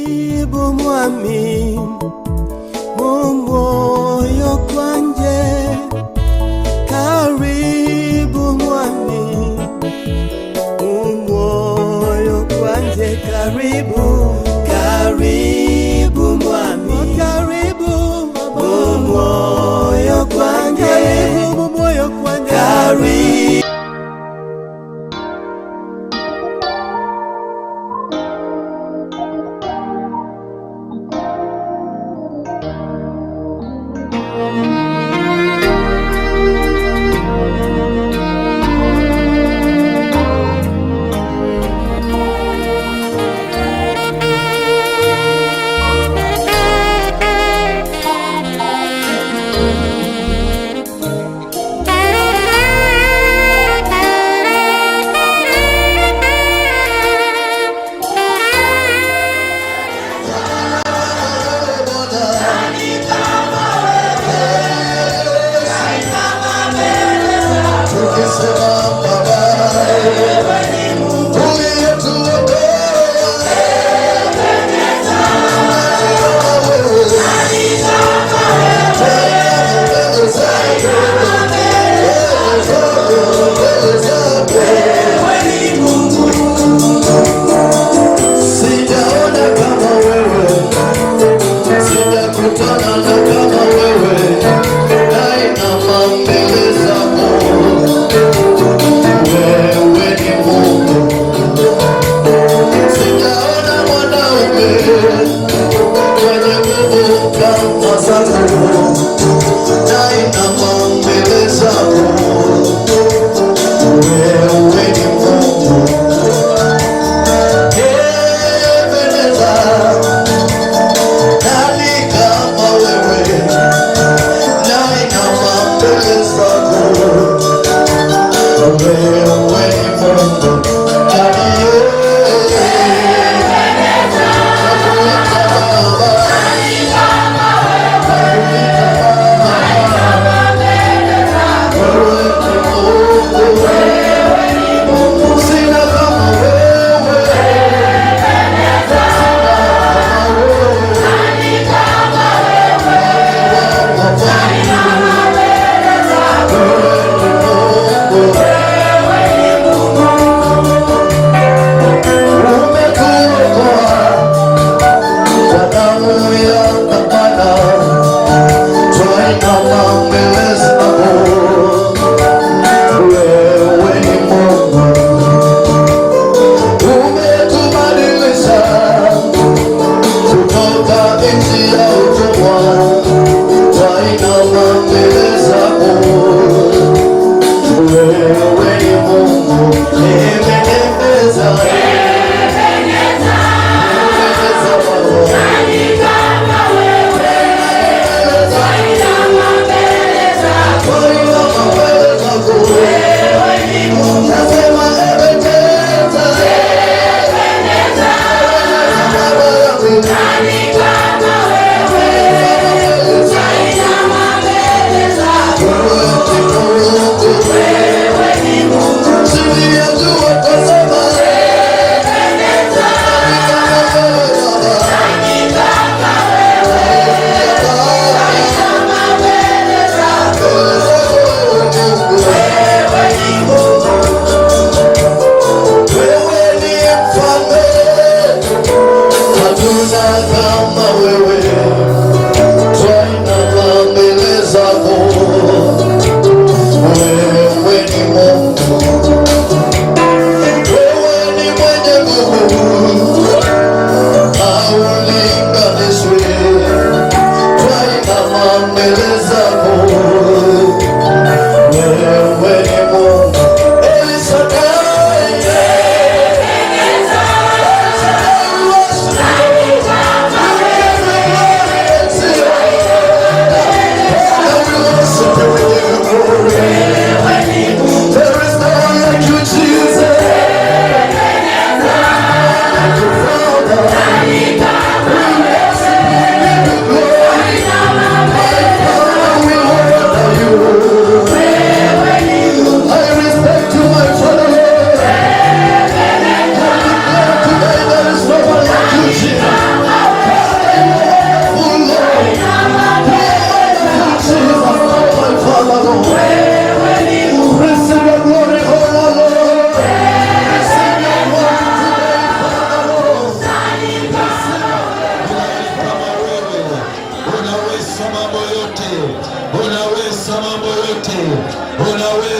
Karibu mwami mu mwoyo gwanje, karibu mwami mu mwoyo gwanje, karibu, karibu mwami, karibu mu mwoyo gwanje, karibu mu mwoyo gwanje, karibu.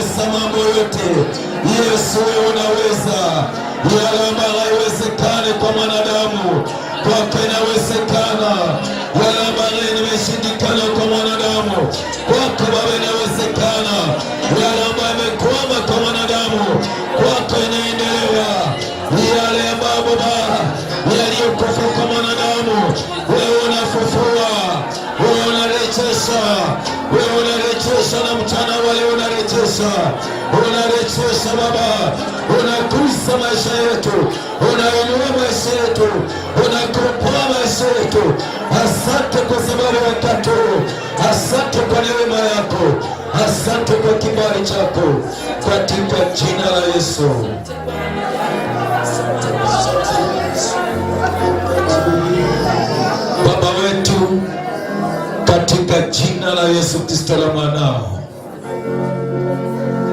Unaweza mambo yote. Yesu, wewe unaweza yale ambayo haiwezekani kwa mwanadamu, kwako inawezekana. Yale ambayo imeshindikana kwa mwanadamu, kwako Baba inawezekana. Yale ambayo yamekwama kwa mwanadamu, kwako inaendelea. Yale ambayo Baba yaliyokufa kwa mwanadamu, wewe unafufua, wewe unarejesha, wewe unarejesha, na mchana wale unarejesha, unarejesha Baba, unagusa maisha yetu, unainua maisha yetu, unakomboa maisha yetu. Asante kwa sababu wakati huu, asante kwa neema yako, asante kwa kibali chako, katika jina la Yesu. Baba wetu, katika jina la Yesu Kristo la mwanao,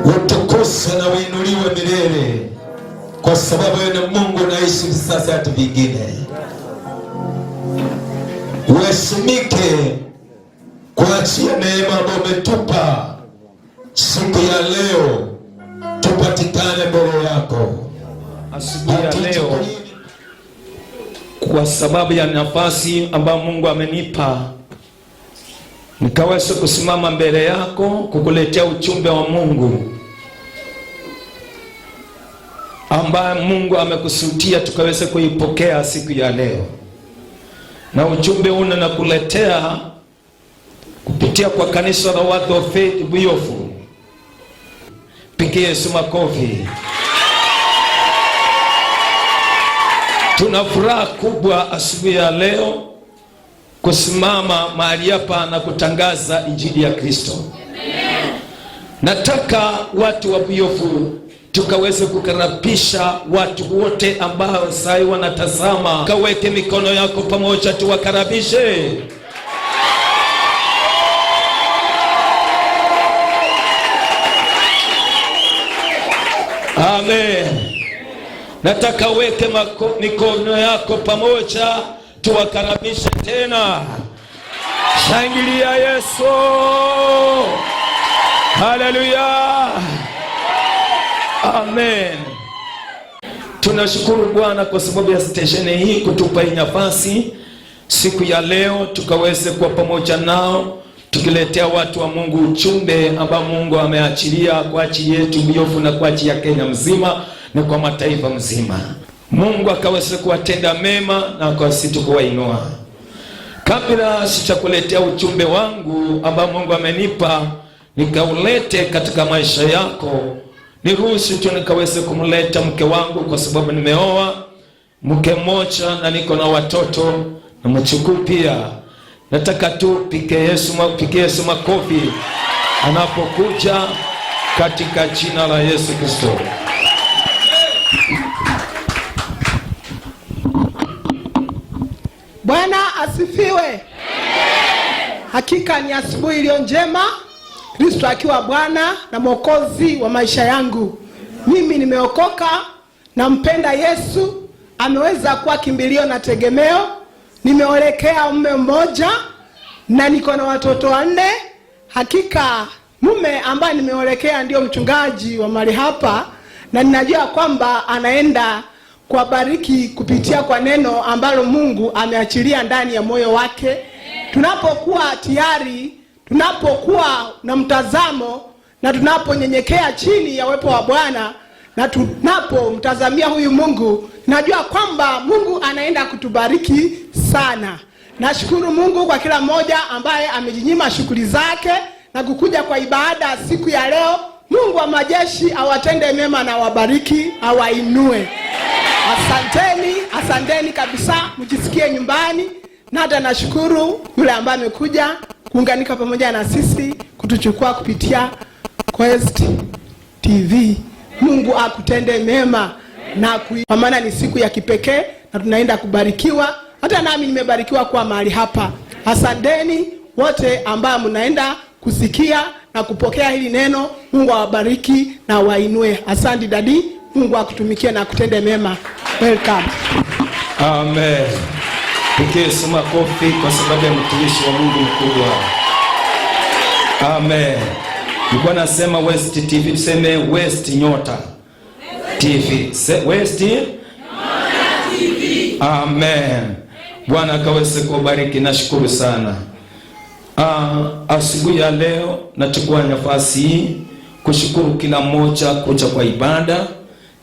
utukuzwe na uinuliwe milele, kwa sababu wewe ni Mungu unaishi visasi hata vingine. Uheshimike kuachia neema ambayo umetupa siku ya leo, tupatikane mbele yako Asubuhi ya leo, kwa sababu ya nafasi ambayo Mungu amenipa nikaweza kusimama mbele yako kukuletea ujumbe wa Mungu ambaye Mungu amekusudia tukaweze kuipokea siku ya leo. Na ujumbe huu nakuletea kupitia kwa kanisa la Word of Faith Buyofu. Pigie Yesu makofi. Tuna furaha kubwa asubuhi ya leo kusimama mahali hapa na kutangaza injili ya Kristo. Nataka watu wa Buyofu tukaweze kukaribisha watu wote ambao sai wanatazama. Kaweke mikono yako pamoja tuwakaribishe. Amen. Nataka weke mikono yako pamoja tuwakaribishe tena. Shangilia Yesu. Haleluya. Amen. Tunashukuru Bwana kwa sababu ya stesheni hii kutupa hii nafasi siku ya leo tukaweze kuwa pamoja nao tukiletea watu wa Mungu ujumbe ambao Mungu ameachilia kwa ajili yetu Buyofu na kwa ajili ya Kenya mzima na kwa mataifa mzima. Mungu akaweze kuwatenda mema na akawazidi kuwainua. Kabla sijakuletea ujumbe wangu ambao Mungu amenipa nikaulete katika maisha yako, niruhusu tu nikaweze kumleta mke wangu, kwa sababu nimeoa mke mmoja na niko na watoto na mchukuu pia. Nataka tu pige Yesu makofi anapokuja katika jina la Yesu Kristo. Bwana asifiwe. Hakika ni asubuhi iliyo njema, Kristo akiwa Bwana na Mwokozi wa maisha yangu. Mimi nimeokoka, nampenda Yesu, ameweza kuwa kimbilio na tegemeo. Nimeolekea mume mmoja na niko na watoto 4. Hakika mume ambaye nimeolekea ndio mchungaji wa mahali hapa, na ninajua kwamba anaenda kuwabariki kupitia kwa neno ambalo Mungu ameachilia ndani ya moyo wake. Tunapokuwa tayari, tunapokuwa na mtazamo na tunaponyenyekea chini ya uwepo wa Bwana na tunapomtazamia huyu Mungu, najua kwamba Mungu anaenda kutubariki sana. Nashukuru Mungu kwa kila mmoja ambaye amejinyima shughuli zake na kukuja kwa ibada siku ya leo. Mungu wa majeshi awatende mema na awabariki, awainue. Asanteni, asanteni kabisa, mjisikie nyumbani. Na hata nashukuru yule ambaye amekuja kuunganika pamoja na sisi kutuchukua kupitia Quest TV. Mungu akutende mema na kwa maana ni siku ya kipekee na tunaenda kubarikiwa. Hata nami nimebarikiwa kuwa mahali hapa. Asanteni wote ambao mnaenda kusikia na kupokea hili neno. Mungu awabariki na wainue. Asante dadi, Mungu akutumikie na akutende mema. Welcome. Amen. Pigie Yesu makofi kwa sababu ya mtumishi wa Mungu mkubwa. Amen. Nilikuwa nasema West TV, tuseme West Nyota TV. West Nyota TV. Amen. Bwana akaweze kubariki. Nashukuru sana. Asubuhi ya leo nachukua nafasi hii kushukuru kila mmoja kuja kwa ibada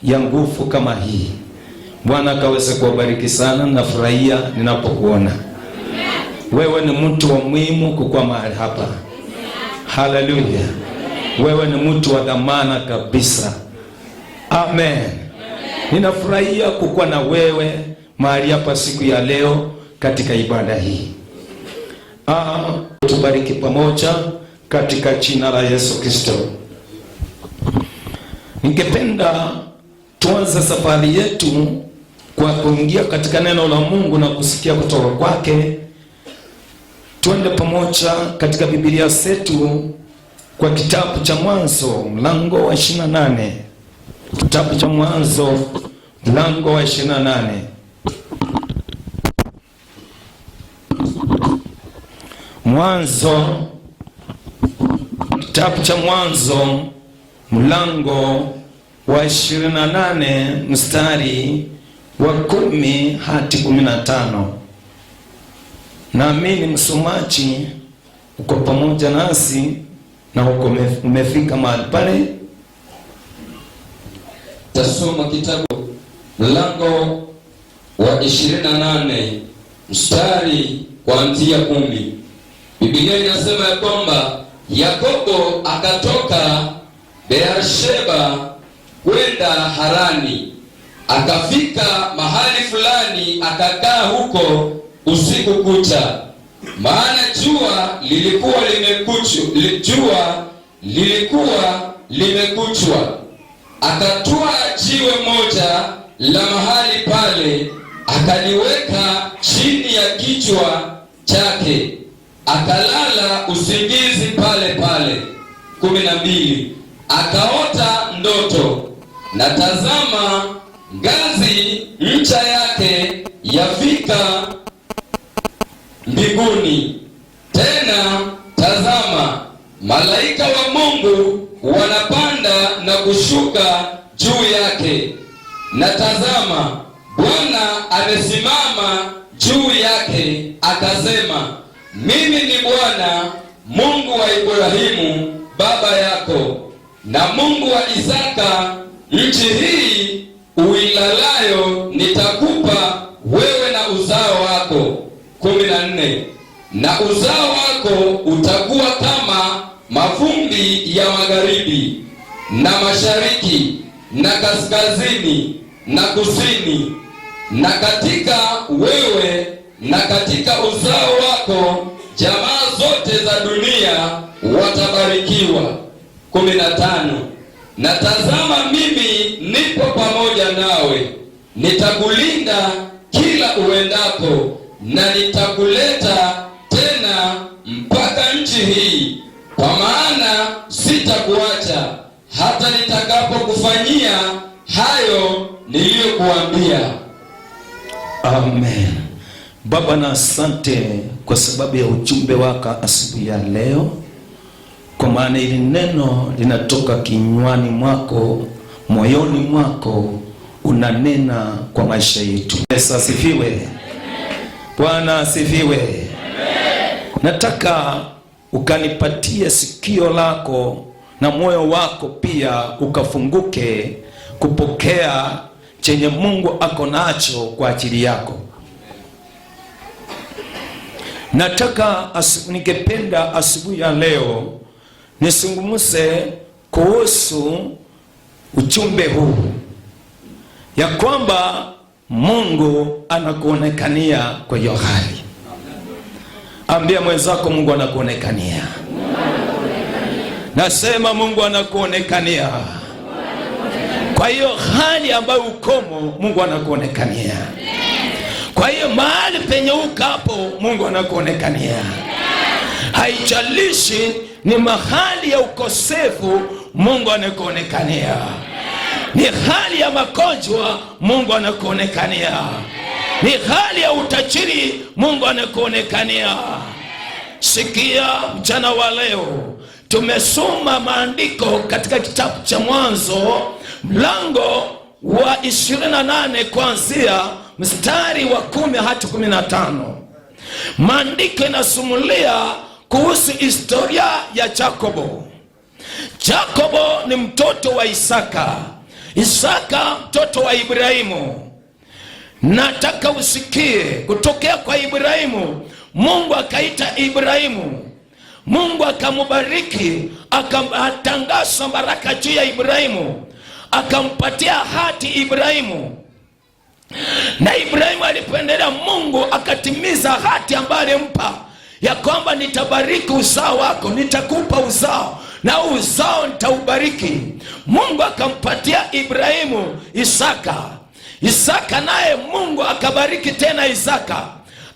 ya nguvu kama hii. Bwana akaweze kuwabariki sana. Nafurahia ninapokuona. Wewe ni mtu wa muhimu kukuwa mahali hapa. Haleluya. Wewe ni mtu wa dhamana kabisa. Amen. Ninafurahia kukuwa na wewe mahali hapa siku ya leo katika ibada hii. Tubariki pamoja katika jina la Yesu Kristo. Ningependa tuanze safari yetu kwa kuingia katika neno la Mungu na kusikia kutoka kwake. Tuende pamoja katika Biblia zetu kwa kitabu cha Mwanzo mlango wa 28. Kitabu cha Mwanzo mlango wa 28. Mwanzo, kitabu cha Mwanzo mlango wa 28 mstari wa 10 hadi 15. Naamini msomaji uko pamoja nasi na uko umefika mahali pale. Tasoma kitabu mlango wa 28 mstari kuanzia 10. Biblia inasema ya kwamba Yakobo akatoka Beersheba kwenda Harani, akafika mahali fulani akakaa huko usiku kucha, maana jua lilikuwa limekuchwa. Akatwaa jiwe moja la mahali pale, akaliweka chini ya kichwa chake, akalala usingizi pale pale. 12 Akaota ndoto, na tazama, ngazi ncha yake yafika mbinguni. Tena tazama, malaika wa Mungu wanapanda na kushuka juu yake. Na tazama, Bwana amesimama juu yake, akasema, mimi ni Bwana Mungu wa Ibrahimu baba yako na Mungu wa Isaka. Nchi hii uilalayo nitakupa wewe na uzao wako. 14 Na uzao wako utakuwa kama mavumbi ya magharibi na mashariki na kaskazini na kusini, na katika wewe na katika uzao wako jamaa zote za dunia watabarikiwa. 15 Na tazama, mimi nipo pamoja nawe, nitakulinda kila uendako, na nitakuleta tena mpaka nchi hii, kwa maana sitakuacha hata nitakapokufanyia hayo niliyokuambia. Amen. Baba, na asante kwa sababu ya ujumbe wako asubuhi ya leo, kwa maana ili neno linatoka kinywani mwako, moyoni mwako, unanena kwa maisha yetu. Yesu asifiwe. Bwana asifiwe. Nataka ukanipatie sikio lako na moyo wako pia ukafunguke kupokea chenye Mungu ako nacho kwa ajili yako. Nataka ningependa asubuhi ya leo nisungumze kuhusu ujumbe huu ya kwamba Mungu anakuonekania kwa hiyo hali. Ambia mwenzako, Mungu anakuonekania. Nasema Mungu anakuonekania. Kwa hiyo hali ambayo ukomo, Mungu anakuonekania. Kwa hiyo mahali penye ukapo, Mungu anakuonekania. Haijalishi ni mahali ya ukosefu, Mungu anakuonekania. Ni hali ya magonjwa, Mungu anakuonekania. Ni hali ya utajiri, Mungu anakuonekania. Sikia mchana wa leo, Tumesoma maandiko katika kitabu cha Mwanzo mlango wa 28 kuanzia mstari wa 10 hadi 15. Maandiko inasumulia kuhusu historia ya Yakobo. Yakobo ni mtoto wa Isaka, Isaka mtoto wa Ibrahimu. Nataka usikie kutokea kwa Ibrahimu. Mungu akaita Ibrahimu, Mungu akamubariki, akatangaza baraka juu ya Ibrahimu, akampatia hati Ibrahimu. Na Ibrahimu alipoendelea, Mungu akatimiza hati ambayo alimpa ya kwamba nitabariki uzao wako, nitakupa uzao na uzao nitaubariki. Mungu akampatia Ibrahimu Isaka. Isaka naye Mungu akabariki tena Isaka.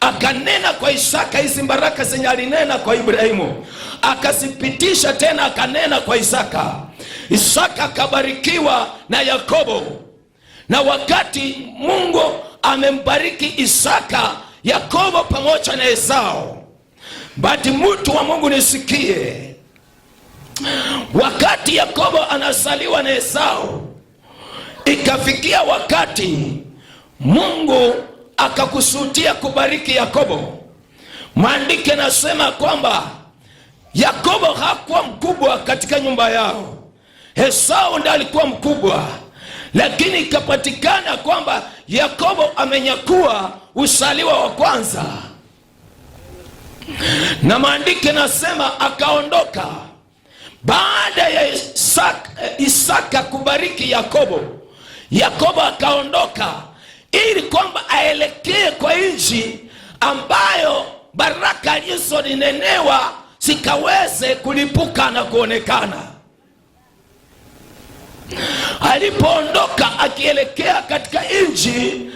Akanena kwa Isaka hizi baraka zenye alinena kwa Ibrahimu, akazipitisha tena akanena kwa Isaka. Isaka akabarikiwa na Yakobo. Na wakati Mungu amembariki Isaka, Yakobo pamoja na Esau. Bati mtu wa Mungu nisikie, wakati Yakobo anazaliwa na Esau, ikafikia wakati Mungu akakusudia kubariki Yakobo. Maandiko yanasema kwamba Yakobo hakuwa mkubwa katika nyumba yao, Esau ndiye alikuwa mkubwa, lakini ikapatikana kwamba Yakobo amenyakua usaliwa wa kwanza. Na maandiko yanasema akaondoka baada ya Isaka kubariki Yakobo. Yakobo akaondoka ili kwamba aelekee kwa nchi ambayo baraka alizonenewa zikaweze kulipuka na kuonekana. Alipoondoka akielekea katika nchi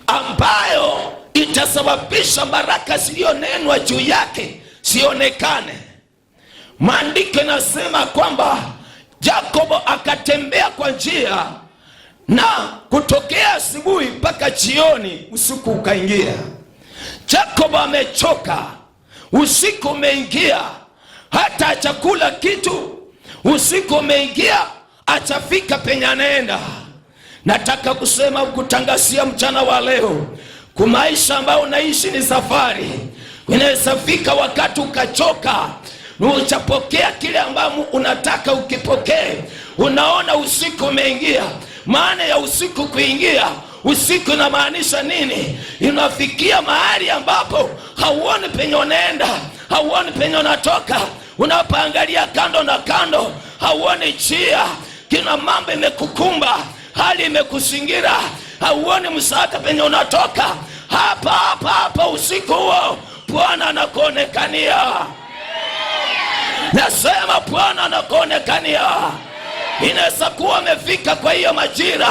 ambayo itasababisha baraka zilizonenwa juu yake zionekane, maandiko yanasema kwamba Yakobo akatembea kwa njia, na kutokea asubuhi mpaka jioni usiku ukaingia. Yakobo amechoka, usiku umeingia, hata chakula kitu, usiku umeingia, atafika penye anaenda. Nataka kusema, kutangazia mchana wa leo, kumaisha ambayo unaishi ni safari. Inaweza fika wakati ukachoka, uchapokea kile ambacho unataka ukipokee. Unaona usiku umeingia. Maana ya usiku kuingia, usiku inamaanisha nini? Inafikia mahali ambapo hauoni penye unaenda, hauoni penye unatoka. Unapoangalia kando na kando, hauoni njia. Kila mambo imekukumba, hali imekuzingira, hauoni msaada penye unatoka. Hapa hapa hapa usiku huo Bwana anakuonekania. Nasema Bwana anakuonekania. Inaweza kuwa umefika kwa hiyo majira,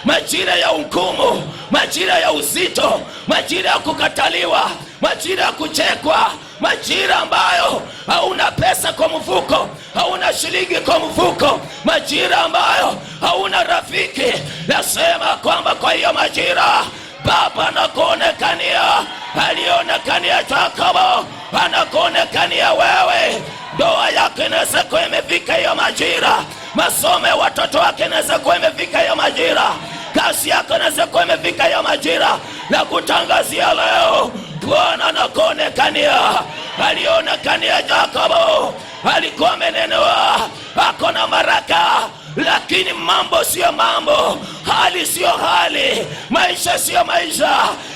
majira ya hukumu, majira ya uzito, majira ya kukataliwa, majira ya kuchekwa, majira ambayo hauna pesa kwa mfuko, hauna shilingi kwa mfuko, majira ambayo hauna rafiki. Nasema kwamba kwa hiyo majira Baba anakuonekania. Alionekania Yakobo, anakuonekania wewe. Ndoa yako inaweza kuwa imefika hiyo majira, masomo ya watoto wake inaweza kuwa imefika hiyo majira, kazi yako inaweza kuwa imefika hiyo majira. Na kutangazia leo, Bwana anakuonekania. Alionekania Yakobo, alikuwa amenenewa, ako na baraka, lakini mambo sio mambo, hali sio hali, maisha sio maisha.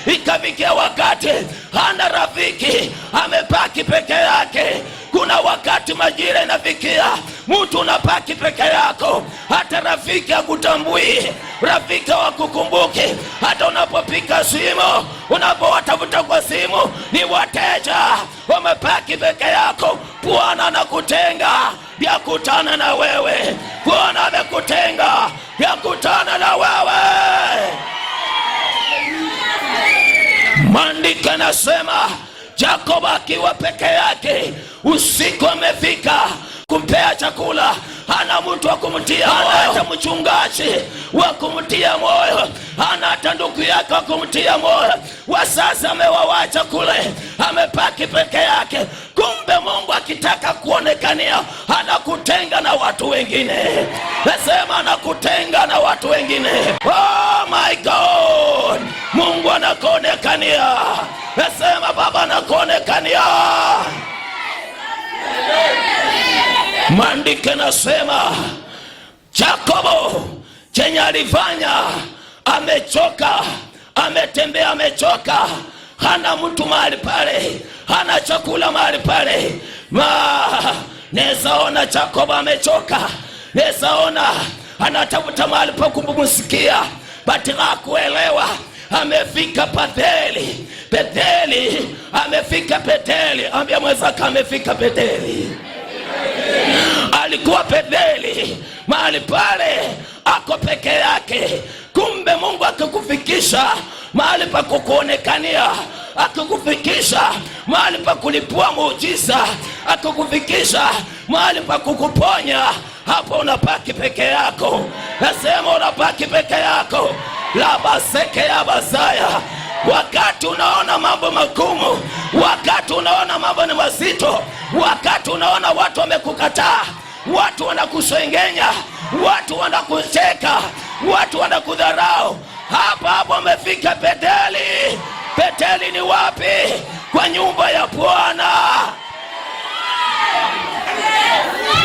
Ikafikia wakati hana rafiki, amebaki peke yake. Kuna wakati majira inafikia mtu unabaki peke yako, hata rafiki hakutambui, rafiki hawakukumbuki. Hata unapopika simu, unapowatafuta kwa simu, ni wateja, wamebaki peke yako. Bwana anakutenga yakutana na wewe. Bwana amekutenga yakutana na wewe. Maandiko yanasema Yakobo akiwa peke yake, usiku amefika kumpea chakula, hana mtu wa kumtia moyo, hata mchungaji wa kumtia moyo, hana hata ndugu yake wa kumtia moyo. Wazazi amewawacha kule, amebaki peke yake. Kumbe Mungu akitaka Akitaka kuonekania anakutenga na watu wengine. Nasema anakutenga na watu wengine. Oh my God, Mungu anakuonekania. Nasema Baba anakuonekania. Maandiko nasema Jakobo chenye alifanya, amechoka, ametembea, amechoka, hana mtu mahali pale, hana chakula mahali pale. Nezaona Jakobo amechoka, nezaona anatafuta mahali pa kupumzikia, but hakuelewa. Amefika Betheli, Betheli, amefika Betheli. Ambia mwenzako amefika Betheli. Alikuwa Betheli, mahali pale ako peke yake. Kumbe Mungu akikufikisha mahali pa kukuonekania, akikufikisha mahali pa kulipua muujiza, akikufikisha mahali pa kukuponya, hapo unabaki peke yako. Nasema unabaki peke yako. Labaseke ya basaya. Wakati unaona mambo magumu, wakati unaona mambo ni mazito, wakati unaona watu wamekukataa, watu wanakusengenya, watu wanakucheka, watu wanakudharau, hapa hapo amefika Betheli. Betheli ni wapi? Kwa nyumba ya Bwana.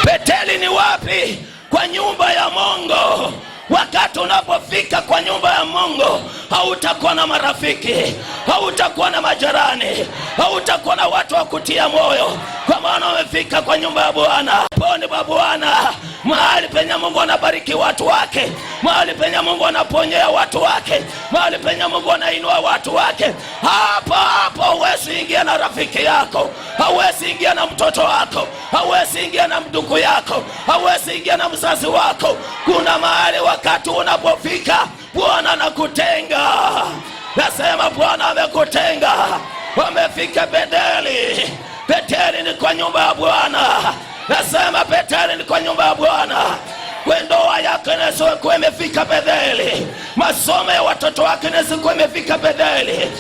Betheli ni wapi? Kwa nyumba ya Mungu. Wakati unapofika kwa nyumba ya Mungu, hautakuwa na marafiki, hautakuwa na majirani, hautakuwa na watu wa kutia moyo, kwa maana umefika kwa nyumba ya Bwana, poni pa Bwana, mahali penye Mungu anabariki watu wake, mahali penye Mungu anaponyea watu wake, mahali penye Mungu anainua watu wake. Hapa hapo huwezi ingia na rafiki yako, hauwezi ingia na mtoto wako, hauwezi ingia na ndugu yako, hauwezi ingia na mzazi wako. Kuna mahali wakati unapofika Bwana anakutenga. Nasema Bwana amekutenga. Wamefika Betheli. Betheli ni kwa nyumba ya Bwana. Nasema Betheli ni kwa nyumba ya Bwana. Kwa ndoa yako inaweza kuwa imefika Betheli, masomo ya watoto wako inaweza kuwa imefika Betheli,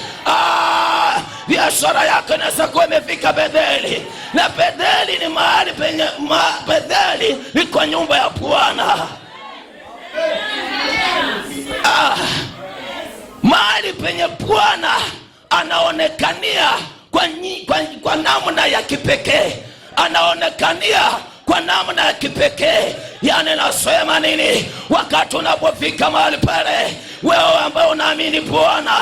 biashara yako inaweza kuwa imefika Betheli. Na Betheli ni mahali penye Betheli ni kwa nyumba ya Bwana. Mahali penye Bwana anaonekania kwa namna ya kipekee, anaonekania kwa namna ya kipekee. Yani nasema nini? Wakati unapofika mahali pale, wewe ambaye unaamini Bwana,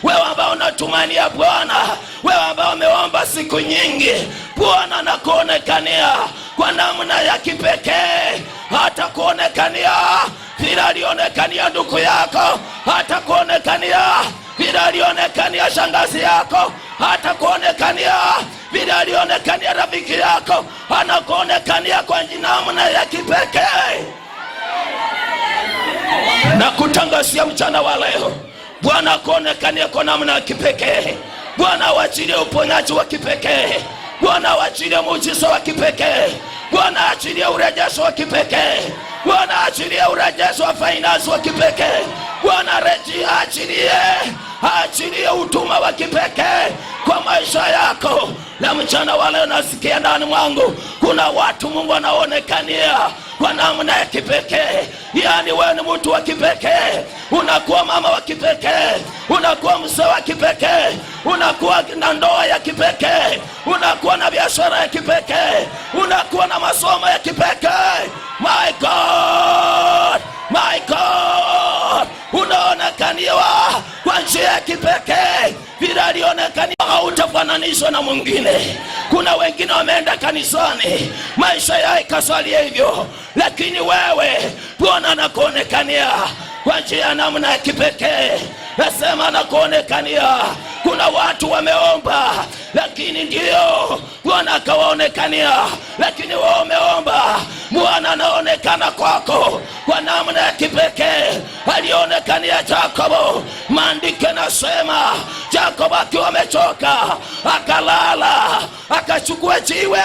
wewe ambaye unatumania Bwana, wewe ambaye umeomba siku nyingi, Bwana anakuonekania kwa namna ya kipekee. Hata kuonekania vile alionekania ndugu yako, hata kuonekania vile alionekania shangazi yako, hata kuonekania vile alionekania rafiki yako, anakuonekania kwa namna ya kipekee. Na kutangazia mchana wa leo, Bwana akuonekanie kwa namna ya kipekee. Bwana awachilie uponyaji wa kipekee. Bwana awachilie muujiza wa kipekee. Bwana achilie urejesho wa kipekee. Bwana achilie urejesho wa finance wa kipekee. Bwana achilie utuma wa kipekee kwa maisha yako. Na mchana wa leo nasikia ndani mwangu kuna watu Mungu anaonekania kwa namna ya kipekee. Yani wewe ni mtu wa kipekee, unakuwa mama wa kipekee, unakuwa mzee wa kipekee, unakuwa na ndoa ya kipekee, unakuwa na biashara ya kipekee, unakuwa na masomo ya kipekee. My God, my God, unaonekaniwa kwa njia ya kipekee. Vile alionekaniwa hautafananishwa na mwingine. Kuna wengine wameenda kanisani maisha yao ikasalia hivyo, lakini wewe Bwana anakuonekania kwa njia ya namna ya kipekee. Nasema anakuonekania. Kuna watu wameomba, lakini ndio Bwana akawaonekania, lakini wewe umeomba, Bwana anaonekana kwako kwa namna ya kipekee. Alionekania Jakobo. Maandiko nasema Jakobo akiwa amechoka akalala, Akachukua jiwe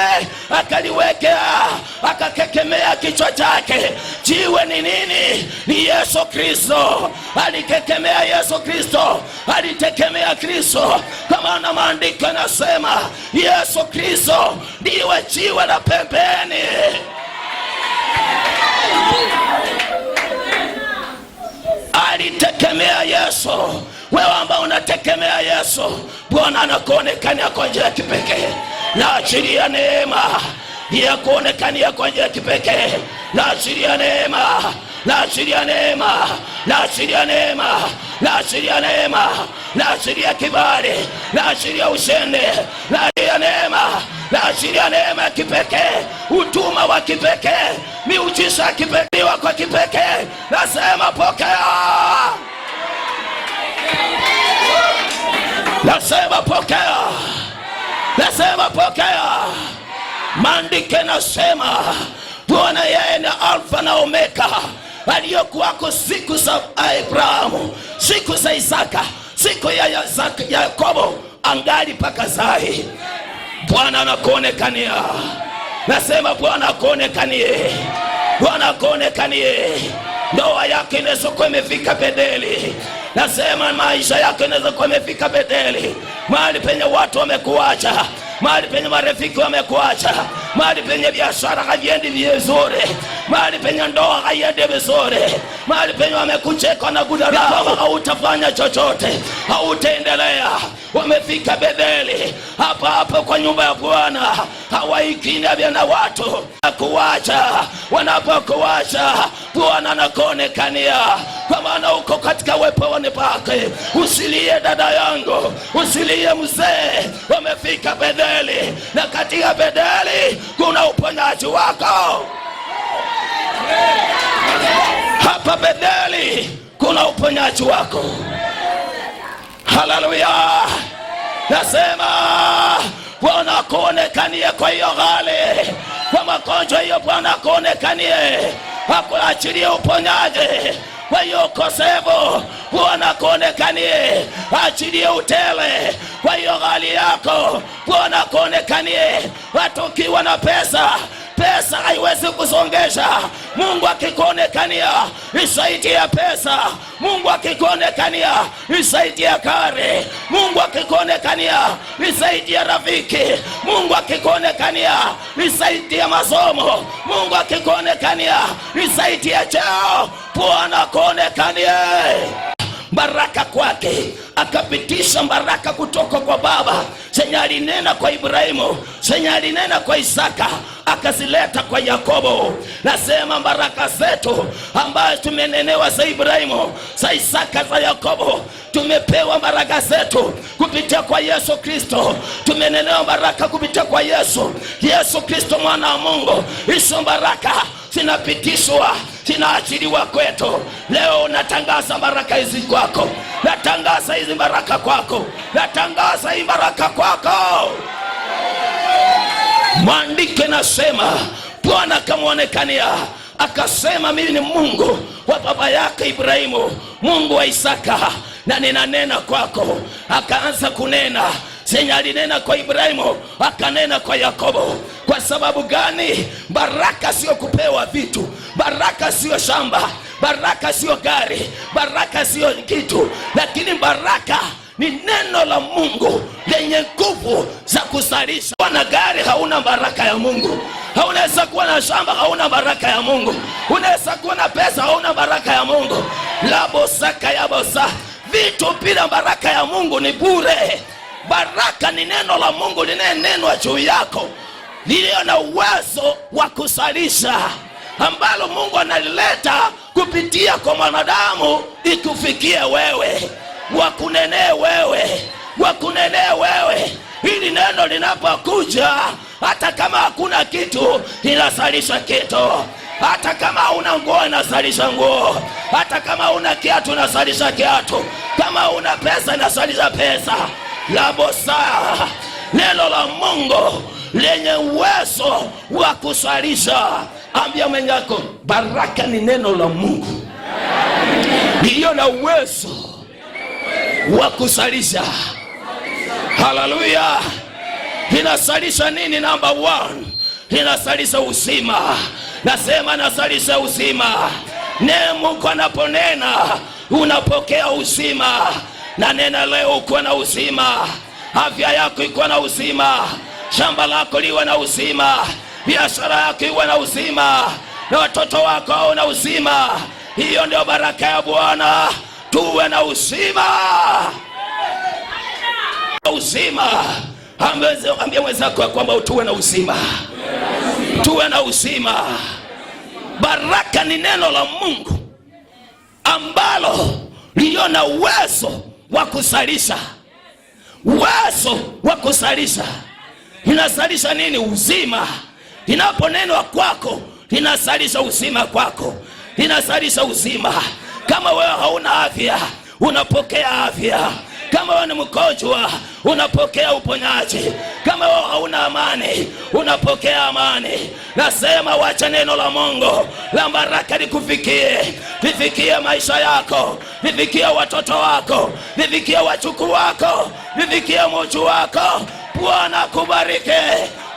akaliwekea, akakekemea kichwa chake. Jiwe ni nini? Ni Yesu Kristo. Alikekemea Yesu Kristo, alitegemea Kristo, kwa maana maandiko yanasema Yesu Kristo ndiwe jiwe la pembeni. Alitegemea Yesu. Wewe ambao unategemea Yesu, Bwana anakuonekania kwa njia ya kipekee. Na achilia neema ya kuonekania kwa njia ya kipekee. Na achilia neema, na achilia neema, na achilia neema, na achilia neema, na achilia kibali, na achilia ushindi, na achilia neema, na achilia neema ya kipekee, utuma wa kipekee, miujiza ya kipekee kwa kipekee. Nasema pokea. Nasema pokea. Nasema pokea. Maandiko nasema Bwana yeye ni Alfa na Omega, aliyokuwako siku za Abrahamu, siku za Isaka, siku ya Yakobo, angali mpaka sai. Bwana anakuonekania. Nasema Bwana akuonekanie. Bwana akuonekanie. Ndoa yako inaweza kuwa imefika Betheli. Nasema maisha yako inaweza kuwa imefika Betheli, mahali penye watu wamekuacha, mahali penye marafiki wamekuacha, mahali penye biashara haiendi vizuri, mahali penye ndoa haiendi vizuri, mahali penye wamekucheka na kudharau, hautafanya chochote, hautaendelea. Wamefika Betheli, hapa hapa kwa nyumba ya Bwana, hawaikini na watu kuacha. Wanapokuacha Bwana anakuonekania, kwa maana uko katika uwepo pake. Usilie dada yangu, usilie mzee, wamefika Betheli, na katika Betheli kuna uponyaji wako. Hapa Betheli kuna uponyaji wako. Haleluya! Nasema Bwana akuonekanie kwa hiyo hali, kwa magonjwa hiyo, Bwana akuonekanie, akuachilie uponyaji kwa hiyo ukosefu. Bwana akuonekanie, achilie utele kwa hiyo hali yako. Bwana akuonekanie. Watu ukiwa na pesa, pesa haiwezi kusongesha. Mungu akikuonekania isaidia pesa. Mungu akikuonekania isaidia gari. Mungu akikuonekania isaidia rafiki. Mungu akikuonekania isaidia masomo. Mungu akikuonekania isaidia cheo. Bwana akuonekanie. Baraka kwake akapitisha baraka kutoka kwa Baba zenye alinena kwa Ibrahimu, zenye alinena kwa Isaka, akazileta kwa Yakobo. Nasema baraka zetu ambazo tumenenewa za Ibrahimu, za Isaka, za Yakobo, tumepewa baraka zetu kupitia kwa Yesu Kristo. Tumenenewa baraka kupitia kwa Yesu, Yesu Kristo mwana wa Mungu. Hizo baraka zinapitishwa, zinaachiliwa kwetu. Leo natangaza baraka hizi kwako, natangaza hizi baraka kwako, natangaza hii baraka kwako. Maandiko nasema Bwana akamwonekania akasema, mimi ni Mungu wa baba yake Ibrahimu, Mungu wa Isaka, na ninanena kwako. Akaanza kunena zenye alinena kwa Ibrahimu, akanena kwa Yakobo. Kwa sababu gani? Baraka sio kupewa vitu, baraka sio shamba, baraka sio gari, baraka sio kitu, lakini baraka ni neno la Mungu lenye nguvu za kuzalisha. Kuwa na gari hauna baraka ya Mungu. Haunaweza kuwa na shamba hauna baraka ya Mungu. Unaweza kuwa na pesa hauna baraka ya Mungu. Labosaka yabosa, vitu bila baraka ya Mungu ni bure. Baraka ni neno la Mungu linenenwa juu yako, lilio na uwezo wa kuzalisha, ambalo Mungu analileta kupitia kwa mwanadamu ikufikie wewe, wakunenee wewe, wakunenee wewe. Hili neno linapokuja, hata kama hakuna kitu, inazalisha kitu. Hata kama huna nguo, inazalisha nguo. Hata kama huna kiatu, inazalisha kiatu. Kama huna pesa, inazalisha pesa. Labosa, neno la Mungu lenye uwezo wa kusalisha. Ambia mwenzako, baraka ni neno la Mungu lilio na uwezo wa kusalisha. Haleluya! Linasalisha nini? Namba 1, linasalisha uzima. Nasema nasalisha uzima. Ne Mungu anaponena unapokea uzima. Na nena leo uko na uzima, afya yako iko na uzima, shamba lako liwe na uzima, biashara yako iwe na uzima, na watoto wako wawe na uzima. Hiyo ndio baraka ya Bwana, tuwe na uzima. Uzima. Ambia mwenzako kwamba tuwe na uzima, tuwe na uzima. Baraka ni neno la Mungu ambalo lilio na uwezo wa kuzalisha, uwezo wa kuzalisha. Linazalisha nini? Uzima. Linaponenwa kwako linazalisha uzima kwako, linazalisha uzima. Kama wewe hauna afya, unapokea afya. Kama wewe ni mgonjwa, unapokea uponyaji. Kama wewe hauna amani, unapokea amani. Nasema wacha neno la Mungu la baraka likufikie, lifikie maisha yako, lifikie watoto wako, lifikie wachukuu wako, lifikie mji wako. Bwana akubariki,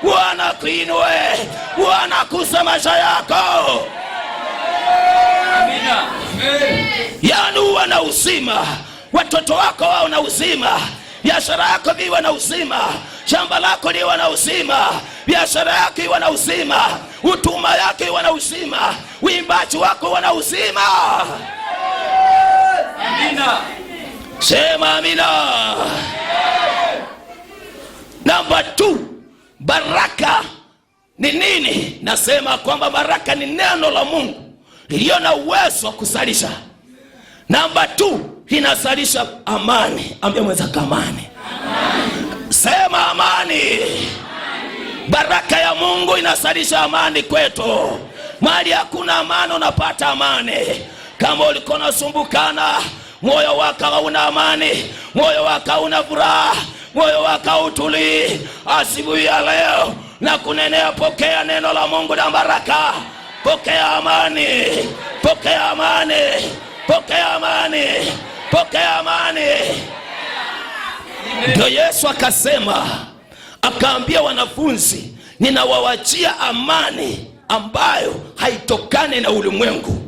Bwana akuinue, Bwana akuse maisha yako. Amina. Yaani uwe na uzima, watoto wako wawe na uzima, biashara yako iwe na uzima, shamba lako liwe na uzima, biashara yako iwe na uzima, huduma yako iwe na uzima, uimbaji wako uwe na uzima. Amina. Sema amina. Namba 2, baraka ni nini? Nasema kwamba baraka ni neno la Mungu lililo na uwezo wa kuzalisha. Namba 2, linazalisha amani. Ambia mwenzako amani. Sema amani. Baraka ya Mungu inazalisha amani kwetu. Mahali hakuna amani unapata amani. Kama ulikuwa unasumbukana, moyo wako hauna amani, moyo wako hauna furaha, moyo wako hautulii, asubuhi ya leo na kunenea, pokea neno la Mungu na baraka. Pokea amani, pokea amani, pokea amani, pokea amani. Ndio Yesu akasema, akaambia wanafunzi, ninawawachia amani ambayo haitokani na ulimwengu.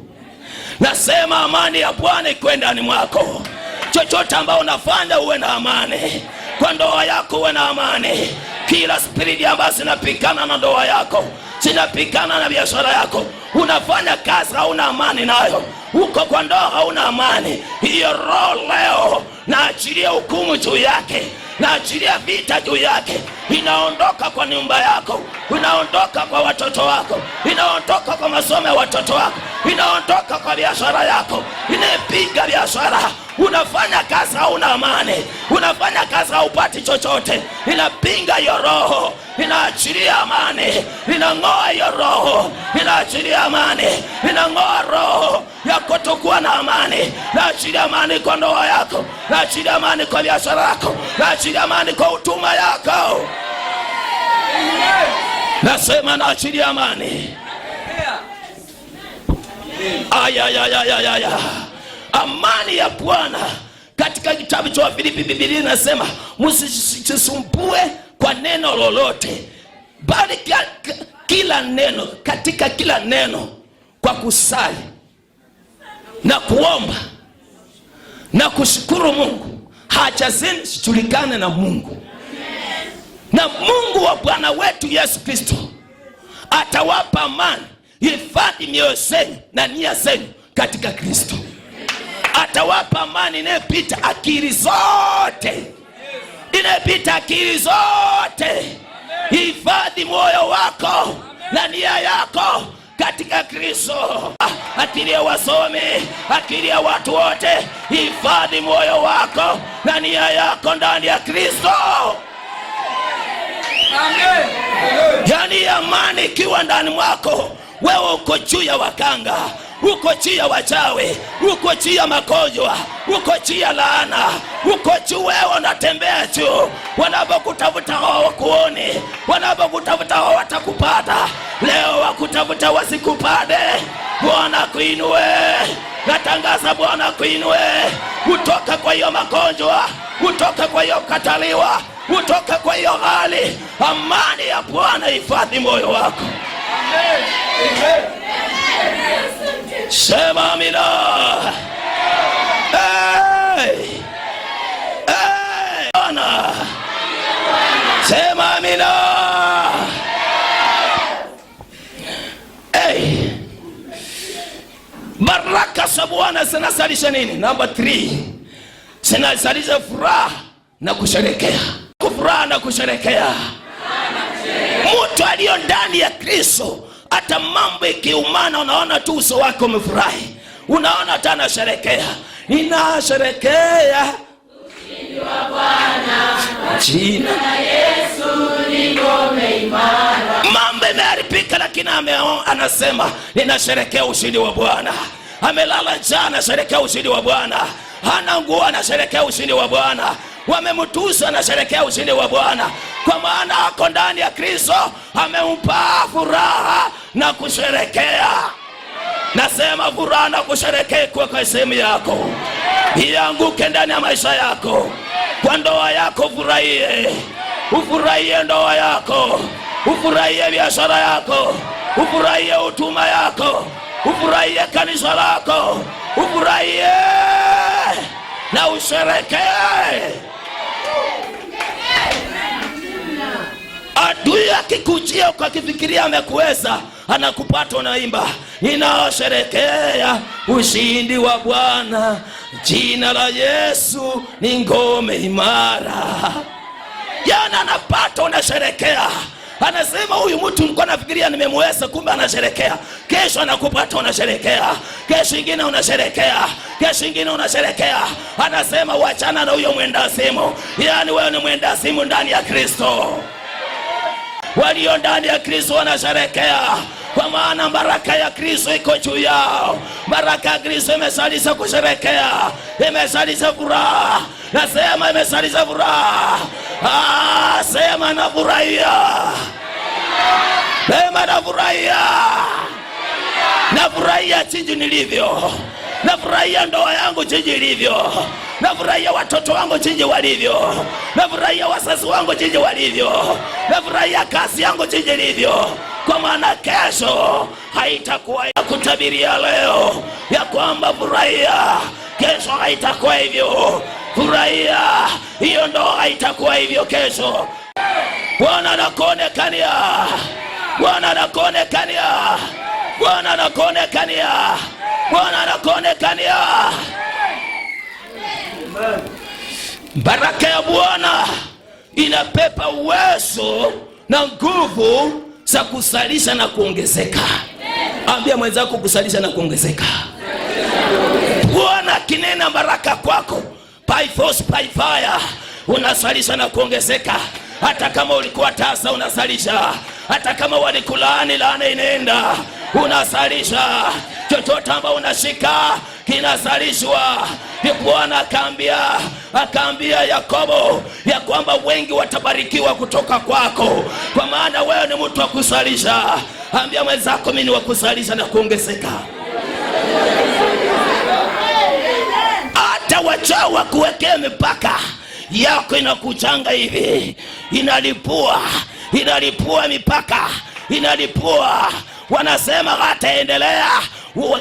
Nasema amani ya Bwana ikuwe ndani mwako. Chochote ambao unafanya uwe na amani. Kwa ndoa yako uwe na amani. Kila spiriti ambazo zinapigana na ndoa yako, zinapigana na biashara yako, unafanya kazi hauna amani nayo, uko kwa ndoa hauna amani, hiyo roho leo naachilia hukumu juu yake, naachilia vita juu yake. Inaondoka kwa nyumba yako, inaondoka kwa watoto wako, inaondoka kwa masomo ya watoto wako, inaondoka kwa biashara yako, inapiga biashara. Unafanya kazi hauna amani, unafanya kazi haupati chochote, inapinga hiyo roho, inaachilia amani, inang'oa hiyo roho, inaachilia amani, inang'oa roho ya kutokuwa na amani. Naachilia amani kwa ndoa yako, naachilia amani kwa biashara yako, naachilia amani kwa huduma yako. Nasema naachilia amani. Aya. Amani ya Bwana. Katika kitabu cha Wafilipi Biblia inasema msijisumbue kwa neno lolote, bali kila neno, katika kila neno kwa kusali na kuomba na kushukuru Mungu, haja zenu zijulikane na Mungu. Na Mungu wa Bwana wetu Yesu Kristo atawapa amani, hifadhi mioyo zenu na nia zenu katika Kristo. Atawapa amani inayopita akili zote, inayopita akili zote. Hifadhi moyo wako na nia yako katika Kristo. Akili ya wasomi, akili ya watu wote, hifadhi moyo wako na nia yako ndani ya Kristo. Yaani amani ikiwa ndani mwako, wewe uko juu ya wakanga, uko juu ya wachawi, uko juu ya magonjwa, uko juu ya laana, uko juu. Wewe unatembea juu. Wanapokutafuta hawakuoni, wanapokutafuta hawatakupata. Leo wakutafuta wasikupate. Bwana kuinue. Natangaza Bwana kuinue kutoka kwa hiyo magonjwa, kutoka kwa hiyo kataliwa, kutoka kwa hiyo hali. Amani ya Bwana hifadhi moyo wako. Sema amina. Hey! Hey! Bwana. Sema amina. Hey! Baraka za Bwana zinazalisha nini? Namba 3. Zinazalisha furaha na kusherekea. Furaha na kusherekea. Mtu aliyo ndani ya Kristo, hata mambo ikiumana, unaona tu uso wake umefurahi, unaona hata anasherekea. Ninasherekea ushindi wa Bwana, jina na Yesu ni ngome imara. Mambo imeharibika, lakini anasema ninasherekea ushindi wa Bwana. Amelala njaa, anasherekea ushindi wa Bwana. Hana nguo, anasherekea ushindi wa Bwana. Wamemtusa, anasherekea ushindi wa Bwana. Kwa maana ako ndani ya Kristo, amempa furaha na kusherekea. Nasema furaha na kusherekea kwa sehemu yako, ianguke ndani ya maisha yako. Kwa ndoa yako furahie, ufurahie ndoa yako, ufurahie biashara yako, ufurahie huduma yako, ufurahie kanisa lako, ufurahie na usherekee. Adui akikujia ukakifikiria amekuweza, anakupata unaimba, ninaosherekea ushindi wa Bwana, jina la Yesu ni ngome imara. Jana anapata unasherekea, anasema huyu mtu nilikuwa nafikiria nimemweza, kumbe anasherekea. Kesho anakupata unasherekea, kesho ingine unasherekea, kesho ingine unasherekea. Anasema wachana na huyo mwenda simu. Yaani wewe ni mwenda simu ndani ya Kristo. Walio ndani ya Kristo wanasherekea, kwa maana baraka ya Kristo iko juu yao. Baraka ya Kristo imesalisha kusherekea, imesalisha furaha. Nasema imesalisha furaha. Sema nafurahia, sema nafurahia, nafurahia jinsi nilivyo, nafurahia ndoa yangu jinsi ilivyo, nafurahia watoto wangu jinsi walivyo, nafurahia wazazi wangu jinsi walivyo, nafurahia kazi yangu jinsi ilivyo. Kwa maana kesho haitakuwa ya kutabiria leo ya kwamba furahia, kesho haitakuwa hivyo. Furahia, hiyo ndoa haitakuwa hivyo kesho. Bwana anakuonekania, Bwana anakuonekania, Bwana anakuonekania, Bwana anakuonekania. Baraka ya Bwana inapepa uwezo na nguvu za kusalisha na kuongezeka. Ambia mwenzako kusalisha na kuongezeka. Bwana akinena baraka kwako, by force by fire, unasalisha na kuongezeka. Hata kama ulikuwa tasa unasalisha, hata kama walikulaani laana inaenda, unasalisha. Chochote ambao unashika kinasalishwa. Bwana akaambia Yakobo ya kwamba wengi watabarikiwa kutoka kwako, kwa maana wewe ni mtu wa kusalisha. Ambia mwenzako mimi ni wa kusalisha na kuongezeka. Hata wachawi wakuwekea mipaka yako, inakuchanga hivi, inalipua, inalipua mipaka, inalipua. Wanasema hataendelea,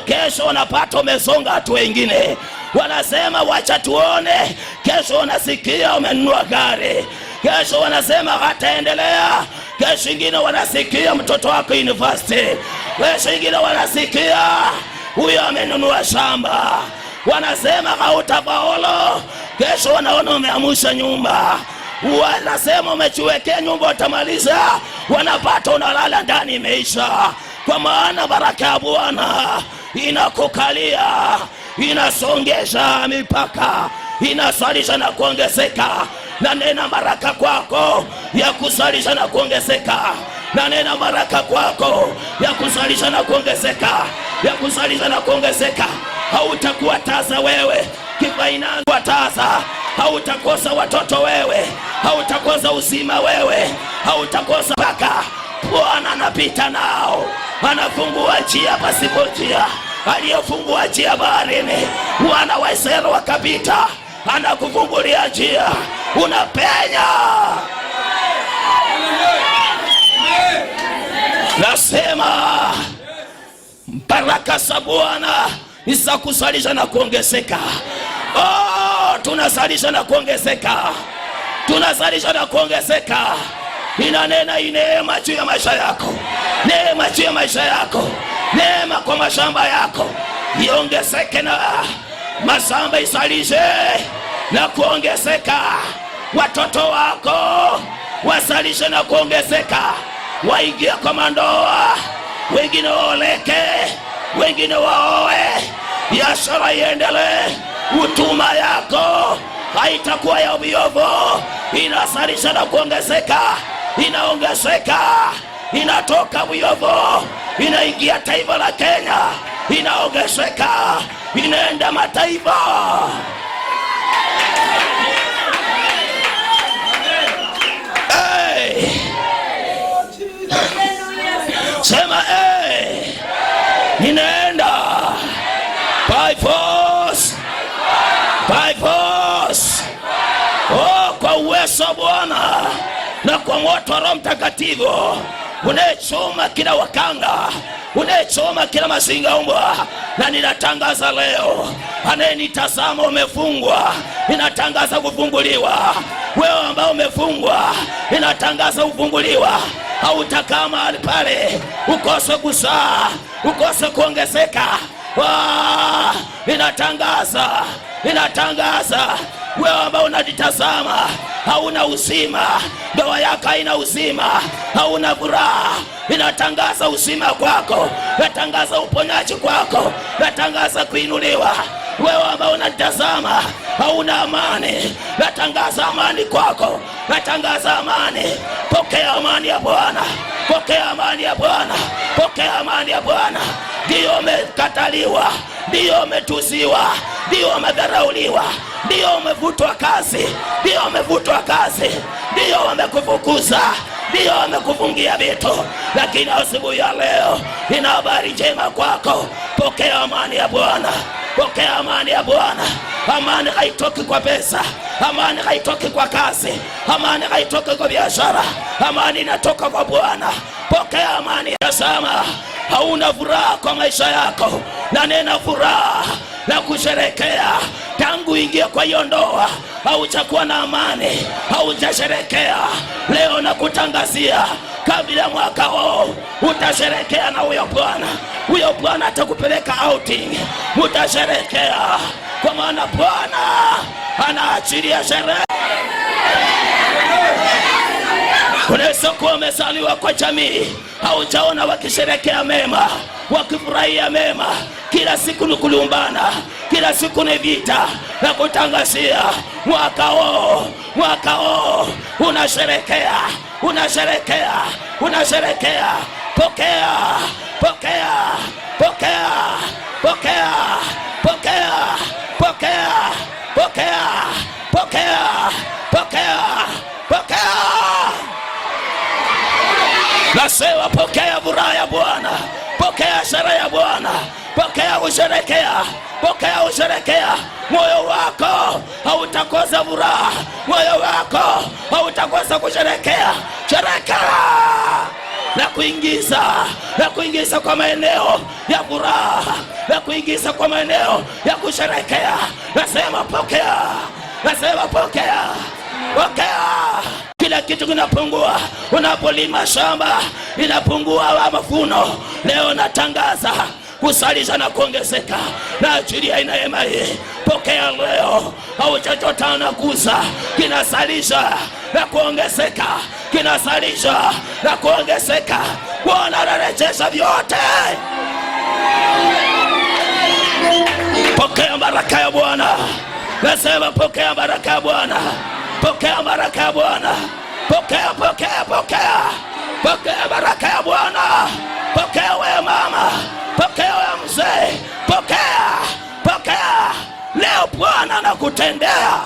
kesho wanapata umesonga watu wengine. Wanasema wacha tuone, kesho wanasikia umenunua gari. Kesho wanasema hataendelea, kesho ingine wanasikia mtoto wako university. Kesho ingine wanasikia huyo amenunua shamba. Wanasema hautafaulu, kesho wanaona umeamusha nyumba. Wanasema umechiwekea nyumba utamaliza, wanapata unalala ndani imeisha. Kwa maana baraka ya Bwana inakukalia, inasongesha mipaka, inasalisha na kuongezeka. Na nena baraka kwako ya kusalisha na kuongezeka. Na nena baraka kwako ya kusalisha na kuongezeka, ya kusalisha na kuongezeka. Hautakuwa tasa wewe kifainangu tasa, hautakosa watoto wewe, hautakosa uzima wewe, hautakosa paka. Bwana anapita nao, anafungua njia pasipo njia, aliyefungua njia baharini, wana wa Israeli wakapita. Anakufungulia njia, unapenya. Nasema baraka za Bwana ni za kuzalisha na kuongezeka. Oh, tunazalisha na kuongezeka, tunazalisha na kuongezeka. Inanena hii neema juu ya maisha yako, neema juu ya maisha yako, neema kwa mashamba yako iongezeke na mashamba isalishe na kuongezeka. Watoto wako wasalishe na kuongezeka, waingie kwa mandoa, wengine waoleke, wengine waoe, biashara iendelee, huduma yako haitakuwa ya ovyo, inasalisha na kuongezeka, inaongezeka, inatoka Buyovo, inaingia taifa la Kenya, inaongezeka, inaenda mataifa. Hey! Sema hey! Ninaenda by force, by force. Oh, kwa uwezo wa Bwana na kwa moto wa Roho Mtakatifu unayechoma kila wakanga, unayechoma kila mazinga umbwa. Na ninatangaza leo, anayenitazama umefungwa, ninatangaza kufunguliwa. Wewe ambao umefungwa, ninatangaza kufunguliwa. Hautakaa mahali pale ukose kuzaa, ukose kuongezeka. Ninatangaza, ninatangaza wewe ambao unajitazama hauna uzima, ndoa yako haina uzima, hauna furaha, ninatangaza uzima kwako, natangaza uponyaji kwako, natangaza kuinuliwa. Wewe ambao unajitazama hauna amani, natangaza amani kwako, natangaza amani. Pokea amani ya Bwana, pokea amani ya Bwana, pokea amani ya Bwana. Ndiyo umekataliwa, ndiyo umetuziwa, ndiyo umedharauliwa, ndiyo umevutwa kazi, ndiyo umevutwa kazi, ndiyo wamekufukuza, ndiyo wamekufungia vitu, lakini asubuhi ya leo nina habari njema kwako. Pokea amani ya Bwana, pokea amani ya Bwana. Amani haitoki kwa pesa, amani haitoki kwa kazi, amani haitoki kwa biashara, amani inatoka kwa Bwana. Pokea amani. Tazama, hauna furaha kwa maisha yako, na nena furaha na kusherekea. Tangu ingie kwa hiyo ndoa haujakuwa na amani, haujasherekea. Leo nakutangazia, kabla ya mwaka huu utasherekea na huyo Bwana. Huyo Bwana atakupeleka outing, utasherekea, kwa maana Bwana anaachilia sherehe. Unaweza kuwa umezaliwa kwa jamii, haujaona wakisherekea mema, wakifurahia mema. Kila siku ni kulumbana, kila siku ni vita. Na kutangazia mwaka huu, mwaka huu unasherekea, unasherekea, unasherekea. Pokea, pokea, pokea, pokea, pokea, pokea, pokea, pokea, pokea, pokea. Nasema pokea furaha ya Bwana, pokea sherehe ya Bwana, pokea kusherekea, pokea kusherekea. Moyo wako hautakosa furaha, moyo wako hautakosa kusherekea. Sherekea na kuingiza, na kuingiza kwa maeneo ya furaha, na kuingiza kwa maeneo ya kusherekea. Nasema pokea, nasema pokea, pokea. Kila kitu kinapungua. Unapolima shamba inapungua mavuno. Leo natangaza kusalisha na kuongezeka na ajili ya neema hii. Pokea leo. Hauchachotana kuza, kinasalisha na kuongezeka, kinasalisha na kuongezeka. Bwana anarejesha vyote. Pokea baraka ya Bwana. Nasema pokea baraka ya Bwana, pokea baraka ya Bwana, pokea, pokea, pokea, pokea baraka ya Bwana. Pokea wewe mama, pokea wewe mzee, pokea, pokea. Leo Bwana anakutendea.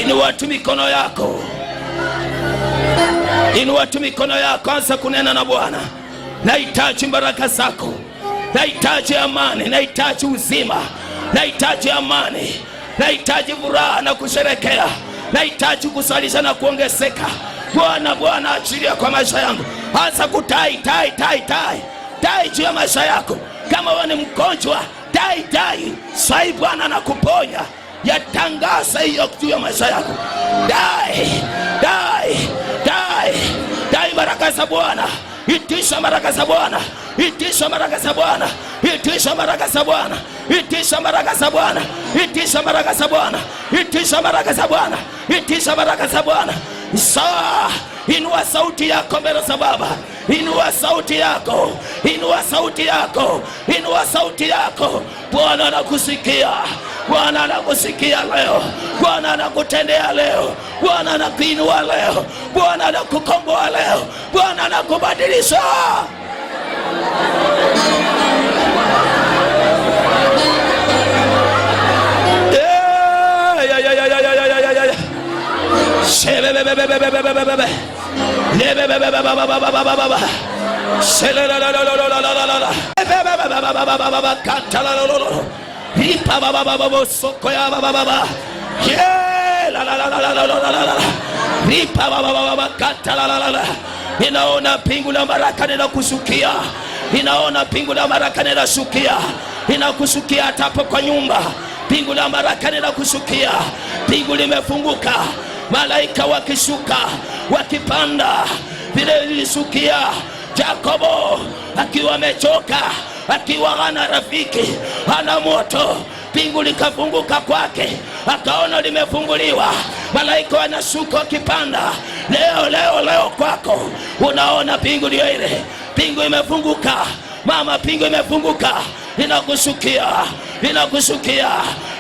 Inua tu mikono yako, inua tu mikono yako, anza kunena na Bwana. Nahitaji baraka zako, nahitaji amani, nahitaji uzima, nahitaji amani, nahitaji furaha na kusherekea, nahitaji kusalisha na kuongezeka, Bwana, Bwana achilia kwa maisha yangu. Anza kutai tai tai tai tai juu ya maisha yako. Kama wewe ni mgonjwa, tai tai sai, Bwana anakuponya. Yatangaza hiyo juu ya maisha yako. Dai dai dai dai baraka za Bwana. Itisha baraka za Bwana, itisha baraka za Bwana, itisha baraka za Bwana, itisha baraka za Bwana, itisha baraka za Bwana, itisha baraka za Bwana, itisha baraka za Bwana. Saa, inua sauti yako mbele za Baba, inua sauti yako, inua sauti yako, inua sauti yako. Bwana anakusikia, Bwana anakusikia leo, Bwana anakutendea leo, Bwana anakuinua leo, Bwana anakukomboa leo, Bwana anakubadilisha. Ninaona pingu la baraka linakushukia, ninaona pingu la baraka linashukia, linakushukia hata hapo kwa nyumba. Pingu la baraka linakushukia, pingu limefunguka, malaika wakishuka wakipanda, vile lilishukia Jakobo akiwa amechoka, akiwa hana rafiki, hana moto, pingu likafunguka kwake, akaona limefunguliwa, malaika wanashuka wakipanda. Leo leo leo kwako unaona pingu ndio ile, pingu imefunguka mama, pingu imefunguka, linakushukia, linakushukia,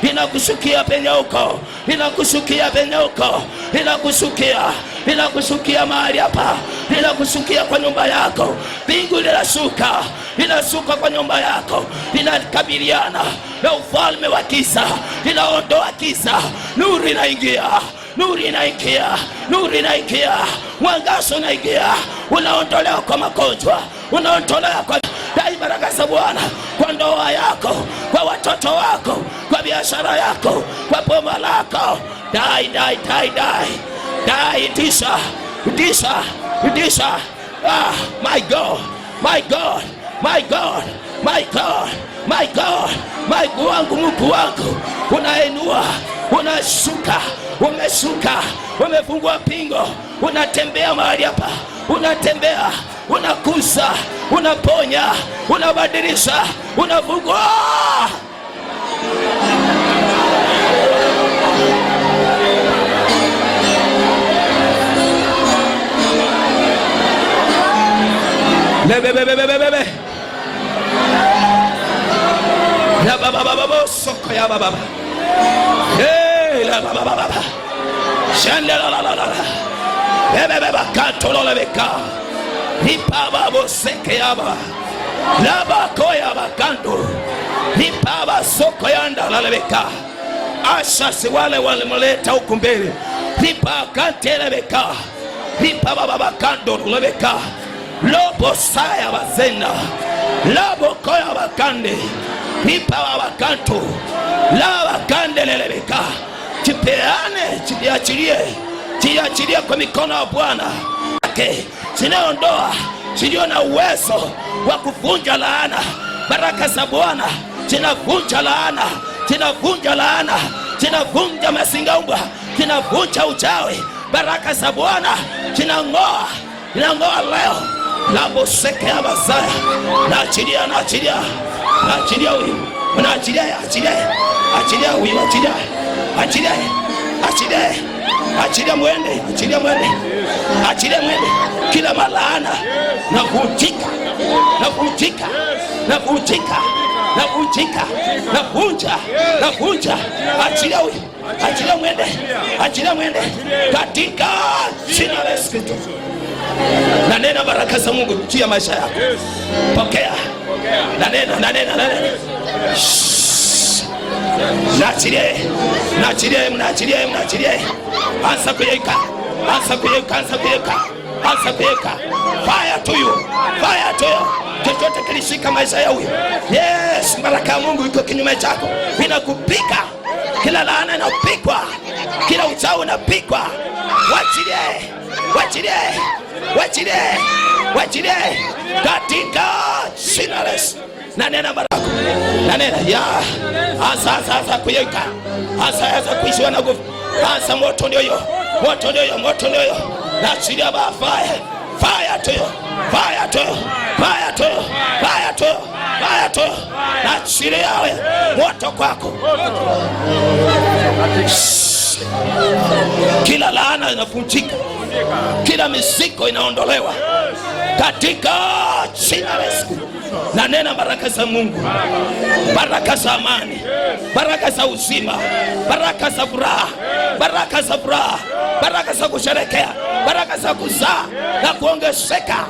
linakushukia penye uko, linakushukia penye uko, linakushukia, linakushukia mahali hapa, linakushukia kwa nyumba yako. Pingu linashuka, linashuka kwa nyumba yako, linakabiliana na ufalme wa giza, linaondoa giza, nuru inaingia, nuru inaingia, nuru inaingia, mwangaza unaingia, unaondolewa kwa magonjwa, unaondolewa kwa dai baraka za Bwana kwa ndoa yako, kwa watoto wako, kwa biashara yako, kwa boma lako. Dai dai dai dai dai, itisha, itisha, itisha. Ah, my God, my God, my God, my God, my God, my wangu, Mungu wangu, unainua, unashuka, umeshuka, umefungua pingo, unatembea mahali hapa, unatembea, unakuza, unaponya, unabadilisha, unafungua. Lebebebebebe. La baba baba soko ya baba. Hey la baba baba. Shende la la la la. Bebe baba katolo lebeka. Ripa babo seke ya baba. La bakoya bakando. Ripa baba soko yanda la lebeka. Asha si wale walimleta huku mbele. Ripa kante lebeka. Ripa baba bakando lebeka. Lobo saya bazena. Labo koya bakande. Ripa baba kanto. La bakande lelebeka. Jipeane, jiachilie. Jiachilie kwa mikono ya Bwana. Zinaondoa, zilio na uwezo wa kuvunja laana. Baraka za Bwana zinavunja laana, zinavunja laana, zinavunja masingaumbwa, zinavunja uchawi. Baraka za Bwana zinang'oa, zinang'oa leo. Labo seke ya Masaya. Naachilia, naachilia, naachilia huyu, naachilia, achilia, achilia huyu, achilia, achilia, achilia, achilia mwende, achilia mwende, achilia mwende. Kila malaana navunjika, navunjika, navunjika, navunjika, navunja, navunja. Achilia huyu, achilia mwende, achilia mwende, katika jina la Yesu Kristo. Na nena baraka za Mungu juu ya maisha yako. Pokea. Na nena, na nena, na nena. Naachilie, naachilie, naachilie, naachilie. Anza kuyeyuka, anza kuyeyuka, anza kuyeyuka, anza kuyeyuka. Fire to you, fire to you. Chochote kilishika maisha ya huyu. Yes, baraka ya Mungu iko kinyume chako. Inakupika. Kila laana inapikwa, kila uchawi unapikwa. Wachilie, wachilie. Wachilie, wachilie, wachilie katika jina la Yesu. Nanena baraka, nanena ya asa, asa, asa kuyeka, asa, asa kuishiwa na nguvu, asa moto ndio hiyo, moto ndio hiyo, moto ndio hiyo. Naachilia ba fire, fire to you, fire to you, fire to you, fire to you, fire to you. Naachilia we moto kwako. Kila laana inavunjika, kila mizigo inaondolewa katika jina la Yesu. Nanena baraka za Mungu, baraka za amani, baraka za uzima, baraka za furaha, baraka za furaha, baraka za kusherekea, baraka za kuzaa na kuongezeka.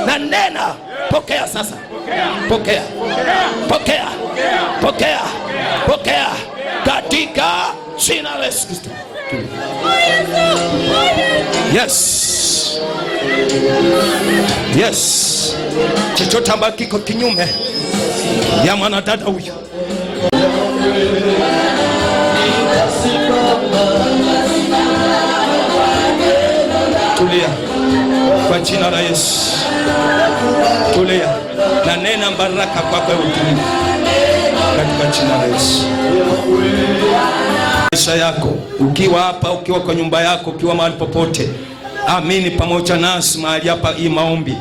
Nanena, pokea sasa, pokea, pokea, pokea, pokea katika jina la Yesu Kristo. Yes. Yes. Chochote ambacho kiko kinyume ya mwanadada huyu, tulia kwa jina la Yesu, tulia na nena baraka kwako utulivu katika jina la Yesu. Maisha yako ukiwa hapa, ukiwa kwa nyumba yako, ukiwa mahali popote, amini pamoja nasi mahali hapa, hii maombi